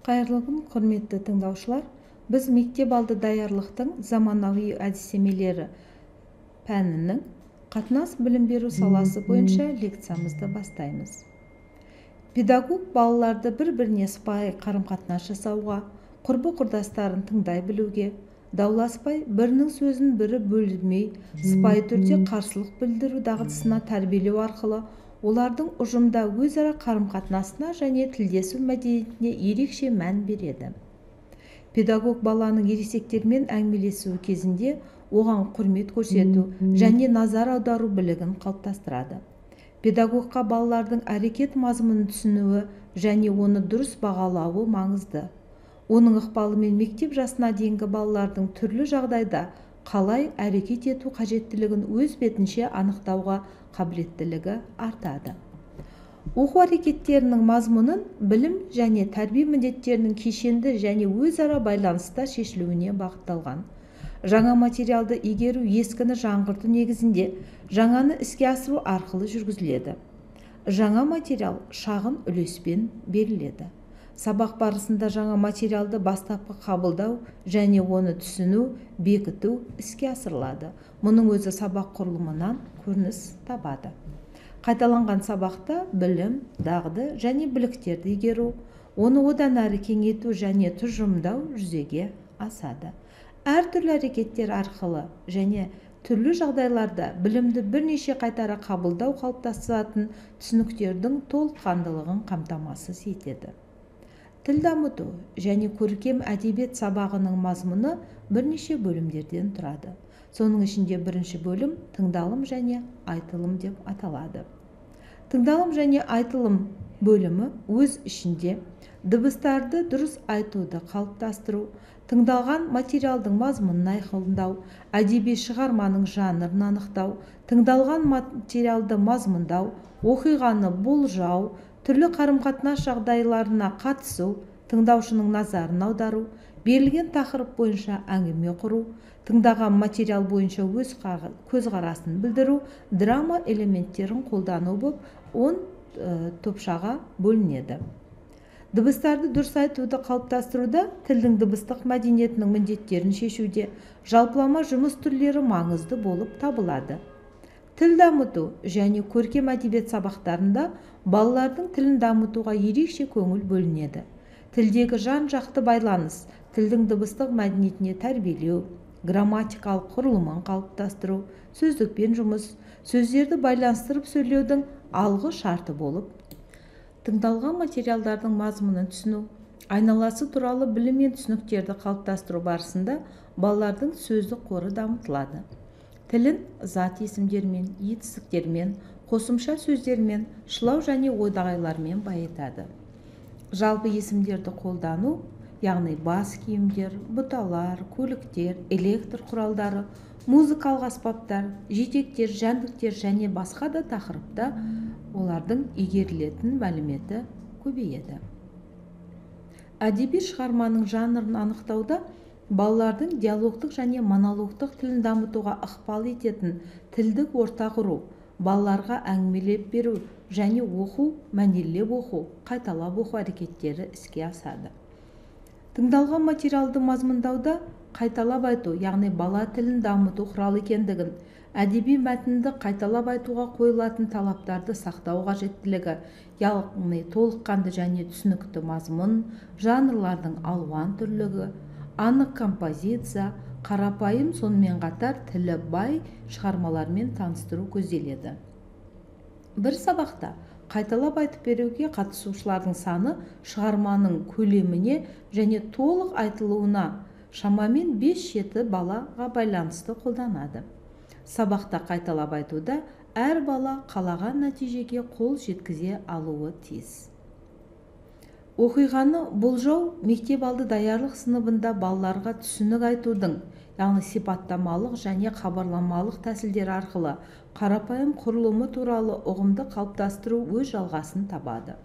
Қайырлы күн, құрметті тыңдаушылар! Біз мектеп алды даярлықтың заманауи әдістемелері пәнінің қатынас білім беру саласы бойынша лекциямызды бастаймыз. Педагог балаларды бір-біріне сыпайы қарым-қатынас жасауға, құрбы-құрдастарын тыңдай білуге, дауласпай, бірінің сөзін бірі бөлмей, сыпайы түрде қарсылық білдіру дағдысына тәрбиелеу арқылы олардың ұжымда өзара қарым-қатынасына және тілдесу мәдениетіне ерекше мән береді. Педагог баланың ересектермен әңгімелесуі кезінде оған құрмет көрсету және назар аудару білігін қалыптастырады. Педагогқа балалардың әрекет мазмұнын түсінуі және оны дұрыс бағалауы маңызды. Оның ықпалымен мектеп жасына дейінгі балалардың түрлі жағдайда қалай әрекет ету қажеттілігін өз бетінше анықтауға қабілеттілігі артады. Оқу әрекеттерінің мазмұнын білім және тәрбие міндеттерінің кешенді және өзара байланыста шешілуіне бағытталған. Жаңа материалды игеру ескіні жаңғырту негізінде жаңаны іске асыру арқылы жүргізіледі. Жаңа материал шағын үлеспен беріледі. Сабақ барысында жаңа материалды бастапқы қабылдау және оны түсіну, бекіту іске асырылады. Мұның өзі сабақ құрылымынан көрініс табады. Қайталанған сабақта білім, дағды және біліктерді игеру, оны одан әрі кеңейту және тұжырымдау жүзеге асады. Әртүрлі әрекеттер арқылы және түрлі жағдайларда білімді бірнеше қайтара қабылдау қалыптасатын түсініктердің толыққандылығын қамтамасыз етеді. Тіл дамыту және көркем әдебиет сабағының мазмұны бірнеше бөлімдерден тұрады. Соның ішінде бірінші бөлім тыңдалым және айтылым деп аталады. Тыңдалым және айтылым бөлімі өз ішінде дыбыстарды дұрыс айтуды қалыптастыру, тыңдалған материалдың мазмұнын айқындау, әдеби шығарманың жанрын анықтау, тыңдалған материалды мазмұндау, оқиғаны болжау, түрлі қарым-қатынас жағдайларына қатысу, тыңдаушының назарын аудару, берілген тақырып бойынша әңгіме құру, тыңдаған материал бойынша өз көзқарасын білдіру, драма элементтерін қолдану болып 10 топшаға бөлінеді. Дыбыстарды дұрыс айтуды қалыптастыруда тілдің дыбыстық мәдениетінің міндеттерін шешуде жалпылама жұмыс түрлері маңызды болып табылады. Тіл дамыту және көркем әдебиет сабақтарында балалардың тілін дамытуға ерекше көңіл бөлінеді. Тілдегі жан-жақты байланыс, тілдің дыбыстық мәдениетіне тәрбиелеу, грамматикалық құрылымын қалыптастыру, сөздікпен жұмыс, сөздерді байланыстырып сөйлеудің алғы шарты болып, тыңдалған материалдардың мазмұнын түсіну, айналасы туралы білім мен түсініктерді қалыптастыру барысында балалардың сөздік қоры дамытылады. Тілін зат есімдермен, етістіктермен, қосымша сөздермен, шылау және одағайлармен байытады. Жалпы есімдерді қолдану, яғни бас киімдер, бұталар, көліктер, электр құралдары, музыкалық аспаптар, жетектер, жәндіктер және басқа да тақырыпта олардың игерілетін мәліметі көбейеді. Әдеби шығарманың жанрын анықтауда балалардың диалогтық және монологтық тілін дамытуға ықпал ететін тілдік орта құру, балаларға әңгімелеп беру және оқу, мәнерлеп оқу, қайталап оқу әрекеттері іске асады. Тыңдалған материалды мазмұндауда қайталап айту, яғни бала тілін дамыту құралы екендігін, әдеби мәтінді қайталап айтуға қойылатын талаптарды сақтау қажеттілігі, яғни толыққанды және түсінікті мазмұн, жанрлардың алуан түрлігі, анық композиция, қарапайым, сонымен қатар тілі бай шығармалармен таныстыру көзделеді. Бір сабақта қайталап айтып беруге қатысушылардың саны шығарманың көлеміне және толық айтылуына шамамен 5-7 балаға байланысты қолданады. Сабақта қайталап айтуда әр бала қалаған нәтижеге қол жеткізе алуы тиіс. Оқиғаны болжау мектеп алды даярлық сыныбында балаларға түсінік айтудың, яғни сипаттамалық және хабарламалық тәсілдер арқылы қарапайым құрылымы туралы ұғымды қалыптастыру өз жалғасын табады.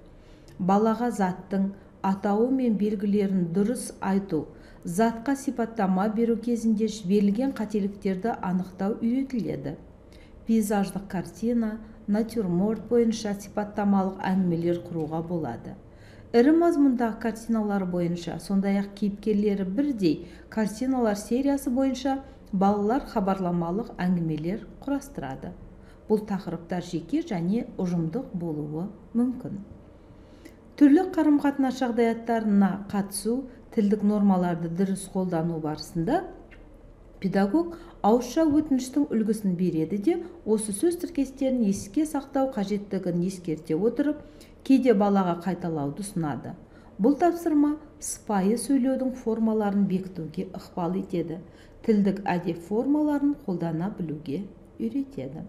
Балаға заттың атауы мен белгілерін дұрыс айту, затқа сипаттама беру кезінде жіберілген қателіктерді анықтау үйретіледі. Пейзаждық картина, натюрморт бойынша сипаттамалық әңгімелер құруға болады. Ірі мазмұндағы картиналар бойынша, сондай-ақ кейіпкерлері бірдей картиналар сериясы бойынша балалар хабарламалық әңгімелер құрастырады. Бұл тақырыптар жеке және ұжымдық болуы мүмкін. Түрлі қарым-қатынас жағдаяттарына қатысу, тілдік нормаларды дұрыс қолдану барысында педагог ауызша өтініштің үлгісін береді де, осы сөз тіркестерін еске сақтау қажеттігін ескерте отырып, кейде балаға қайталауды ұсынады. Бұл тапсырма сыпайы сөйлеудің формаларын бекітуге ықпал етеді, тілдік әдеп формаларын қолдана білуге үйретеді.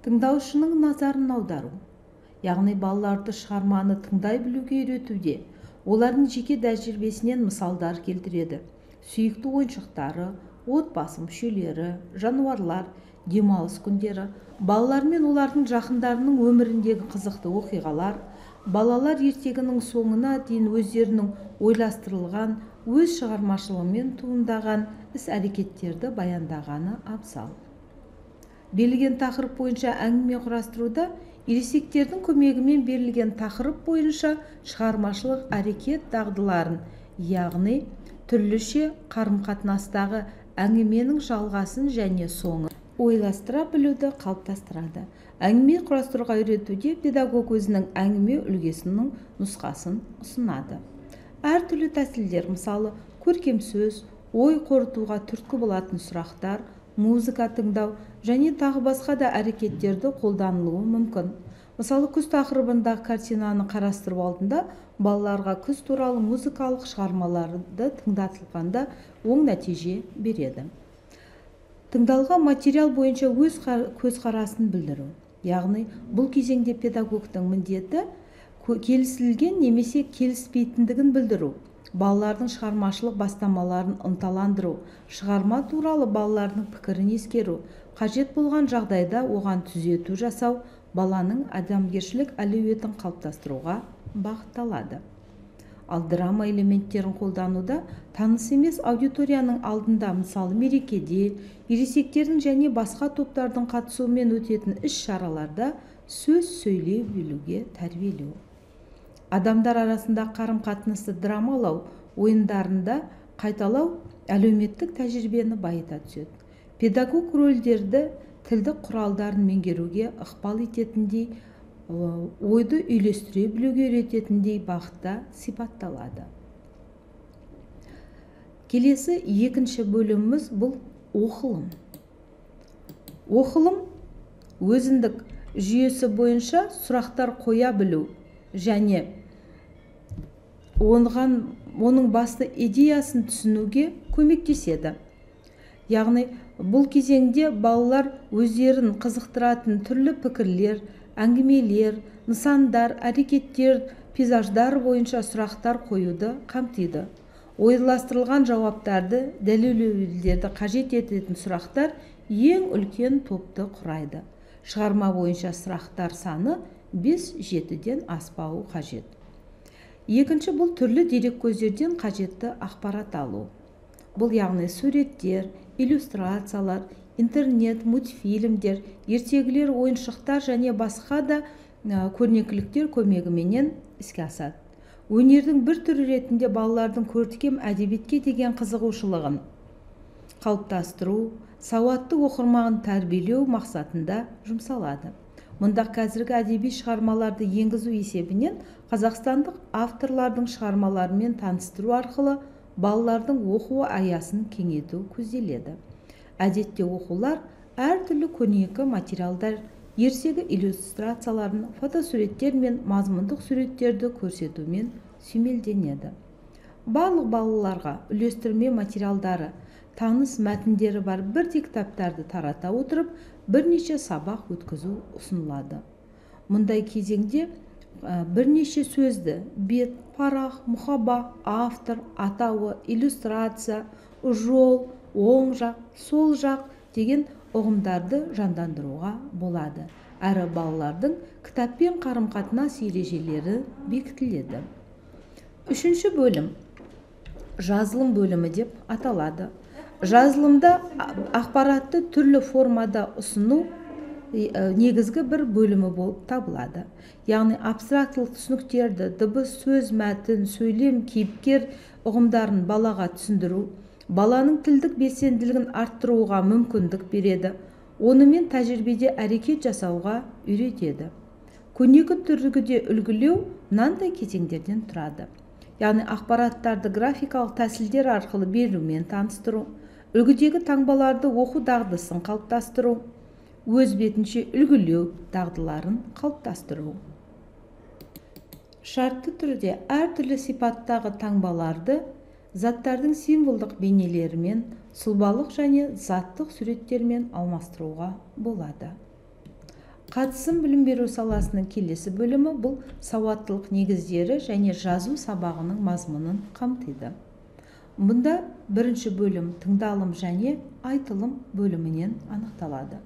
Тыңдаушының назарын аудару, яғни балаларды шығарманы тыңдай білуге үйретуде, олардың жеке тәжірибесінен мысалдар келтіреді. Сүйікті ойыншықтары, отбасы мүшелері, жануарлар, демалыс күндері, балалар мен олардың жақындарының өміріндегі қызықты оқиғалар, балалар ертегінің соңына дейін өздерінің ойластырылған, өз шығармашылығымен туындаған іс-әрекеттерді баяндағаны абзал. Берілген тақырып бойынша әңгіме құрастыруда ересектердің көмегімен берілген тақырып бойынша шығармашылық әрекет дағдыларын, яғни түрліше қарым-қатынастағы әңгіменің жалғасын және соңын ойластыра білуді қалыптастырады. Әңгіме құрастыруға үйретуде педагог өзінің әңгіме үлгісінің нұсқасын ұсынады. Әртүрлі тәсілдер, мысалы, көркем сөз, ой қорытуға түрткі болатын сұрақтар, музыка тыңдау және тағы басқа да әрекеттерді қолданылуы мүмкін. Мысалы, күз тақырыбындағы картинаны қарастыру алдында балаларға күз туралы музыкалық шығармаларды тыңдатылғанда оң нәтиже береді. Тыңдалған материал бойынша өз көзқарасын білдіру. Яғни, бұл кезеңде педагогтың міндеті келісілген немесе келіспейтіндігін білдіру, балалардың шығармашылық бастамаларын ынталандыру, шығарма туралы балалардың пікірін ескеру, қажет болған жағдайда оған түзету жасау, баланың адамгершілік әлеуетін қалыптастыруға бағытталады. Ал драма элементтерін қолдануда таныс емес аудиторияның алдында, мысалы, мерекеде, ересектердің және басқа топтардың қатысуымен өтетін іс-шараларда сөз сөйлей білуге тәрбиелеу. Адамдар арасында қарым-қатынасты драмалау ойындарында қайталау әлеуметтік тәжірибені байыта түседі. Педагог рөлдерді тілдік құралдарын меңгеруге ықпал ететіндей, ойды үйлестіре білуге үйрететіндей бағытта сипатталады. Келесі екінші бөліміміз бұл оқылым. Оқылым өзіндік жүйесі бойынша сұрақтар қоя білу және оның басты идеясын түсінуге көмектеседі. Яғни, бұл кезеңде балалар өздерін қызықтыратын түрлі пікірлер, әңгімелер, нысандар, әрекеттер, пейзаждар бойынша сұрақтар қоюды қамтиды. Ойластырылған жауаптарды, дәлелдеулерді қажет ететін сұрақтар ең үлкен топты құрайды. Шығарма бойынша сұрақтар саны 5-7-ден аспауы қажет. Екінші, бұл түрлі дереккөздерден қажетті ақпарат алу. Бұл яғни суреттер, иллюстрациялар, интернет, мультфильмдер, ертегілер, ойыншықтар және басқа да көрнекіліктер көмегіменен іске асады. Өнердің бір түрі ретінде балалардың көркем әдебиетке деген қызығушылығын қалыптастыру, сауатты оқырманын тәрбиелеу мақсатында жұмсалады. Мұнда қазіргі әдеби шығармаларды енгізу есебінен қазақстандық авторлардың шығармаларымен таныстыру арқылы балалардың оқу аясын кеңейту көзделеді. Әдетте оқулар әртүрлі көрнекі материалдар, ертегі иллюстрацияларын, фотосуреттер мен мазмұндық суреттерді көрсетумен сүйемелденеді. Барлық балаларға үлестірме материалдары, таныс мәтіндері бар бірдей кітаптарды тарата отырып, бірнеше сабақ өткізу ұсынылады. Мұндай кезеңде бірнеше сөзді бет, парақ, мұқаба, автор, атауы, иллюстрация, жол, оң жақ, сол жақ деген ұғымдарды жандандыруға болады. Әрі балалардың кітаппен қарым-қатынас ережелері бекітіледі. Үшінші бөлім жазылым бөлімі деп аталады. Жазылымда ақпаратты түрлі формада ұсыну негізгі бір бөлімі болып табылады. Яғни абстрактылық түсініктерді, дыбыс, сөз, мәтін, сөйлем, кейіпкер ұғымдарын балаға түсіндіру, баланың тілдік белсенділігін арттыруға мүмкіндік береді, онымен тәжірибеде әрекет жасауға үйретеді. Көрнекі түргіде үлгілеу мынандай кезеңдерден тұрады. Яғни ақпараттарды графикалық тәсілдер арқылы берумен таныстыру, үлгідегі таңбаларды оқу дағдысын қалыптастыру, өз бетінше үлгілеу дағдыларын қалыптастыру. Шартты түрде әртүрлі сипаттағы таңбаларды заттардың символдық бейнелерімен, сұлбалық және заттық суреттермен алмастыруға болады. Қатысым білім беру саласының келесі бөлімі бұл сауаттылық негіздері және жазу сабағының мазмұнын қамтиды. Мұнда бірінші бөлім тыңдалым және айтылым бөлімінен анықталады.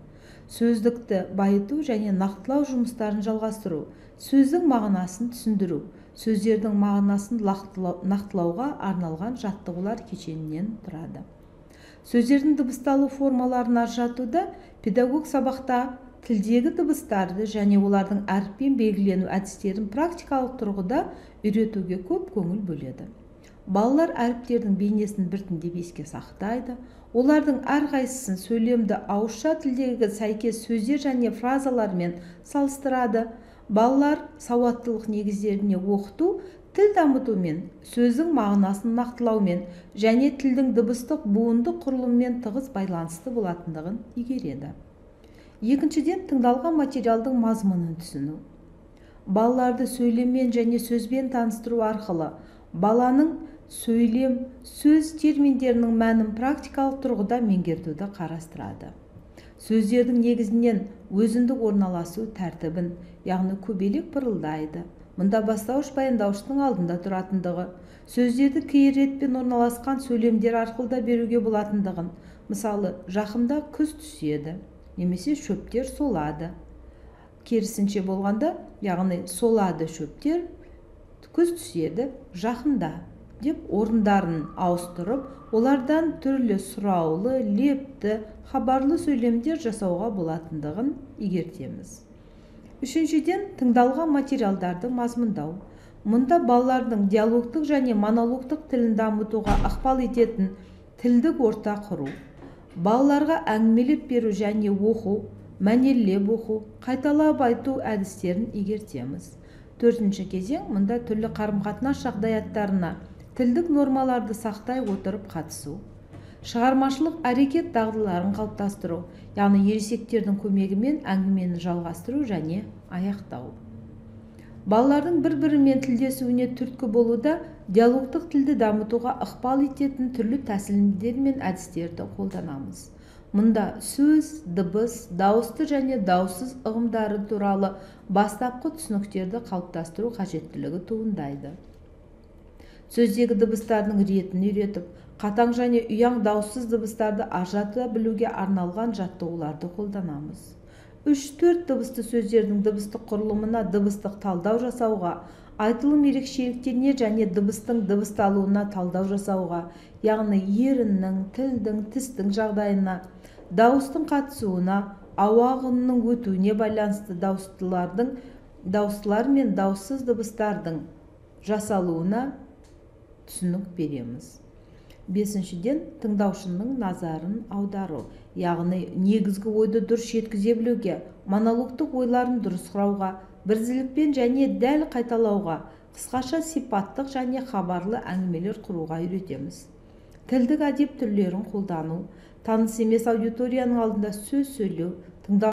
Сөздікті байыту және нақтылау жұмыстарын жалғастыру, сөздің мағынасын түсіндіру, сөздердің мағынасын нақтылауға арналған жаттығулар кешенінен тұрады. Сөздердің дыбысталу формаларын ажыратуда педагог сабақта тілдегі дыбыстарды және олардың әріппен белгілену әдістерін практикалық тұрғыда үйретуге көп көңіл бөледі. Балалар әріптердің бейнесін біртіндеп еске сақтайды, олардың әрқайсысын сөйлемді ауызша тілдегі сәйкес сөздер және фразалармен салыстырады. Балалар сауаттылық негіздеріне оқыту тіл дамытумен, сөздің мағынасын нақтылаумен және тілдің дыбыстық буындық құрылымымен тығыз байланысты болатындығын игереді. Екіншіден, тыңдалған материалдың мазмұнын түсіну. Балаларды сөйлеммен және сөзбен таныстыру арқылы баланың сөйлем, сөз терминдерінің мәнін практикалық тұрғыда меңгертуді қарастырады. Сөздердің негізінен өзіндік орналасу тәртібін, яғни көбелек пырылдайды, мұнда бастауыш баяндауыштың алдында тұратындығы, сөздерді кері ретпен орналасқан сөйлемдер арқылы да беруге болатындығын, мысалы, жақында күз түседі немесе шөптер солады. Керісінше болғанда, яғни солады шөптер, күз түседі жақында деп орындарын ауыстырып, олардан түрлі сұраулы, лепті, хабарлы сөйлемдер жасауға болатындығын игертеміз. Үшіншіден, тыңдалған материалдарды мазмұндау. Мұнда балалардың диалогтық және монологтық тілін дамытуға ықпал ететін тілдік орта құру, балаларға әңгімелеп беру және оқу, мәнерлеп оқу, қайталап айту әдістерін игертеміз. Төртінші кезең, мұнда түрлі қарым-қатынас жағдаяттарына тілдік нормаларды сақтай отырып қатысу, шығармашылық әрекет дағдыларын қалыптастыру, яғни ересектердің көмегімен әңгімені жалғастыру және аяқтау. Балалардың бір-бірімен тілдесуіне түрткі болуда диалогтық тілді дамытуға ықпал ететін түрлі тәсілдер мен әдістерді қолданамыз. Мұнда сөз, дыбыс, дауысты және дауыссыз ұғымдары туралы бастапқы түсініктерді қалыптастыру қажеттілігі туындайды. Сөздегі дыбыстардың ретін үйретіп, қатаң және ұяң дауыссыз дыбыстарды ажырата білуге арналған жаттығуларды қолданамыз. 3-4 дыбысты сөздердің дыбыстық құрылымына дыбыстық талдау жасауға, айтылым ерекшеліктеріне және дыбыстың дыбысталуына талдау жасауға, яғни еріннің, тілдің, тістің жағдайына, дауыстың қатысуына, ауа ағынының өтуіне байланысты дауыстылар мен дауыссыз дыбыстардың жасалуына түсінік береміз. Бесіншіден, тыңдаушының назарын аудару, яғни негізгі ойды дұрыс жеткізе білуге, монологтық ойларын дұрыс құрауға, бірізділікпен және дәл қайталауға, қысқаша сипаттық және хабарлы әңгімелер құруға үйретеміз. Тілдік әдеп түрлерін қолдану, таныс емес аудиторияның алдында сөз сөйлеу, тыңдау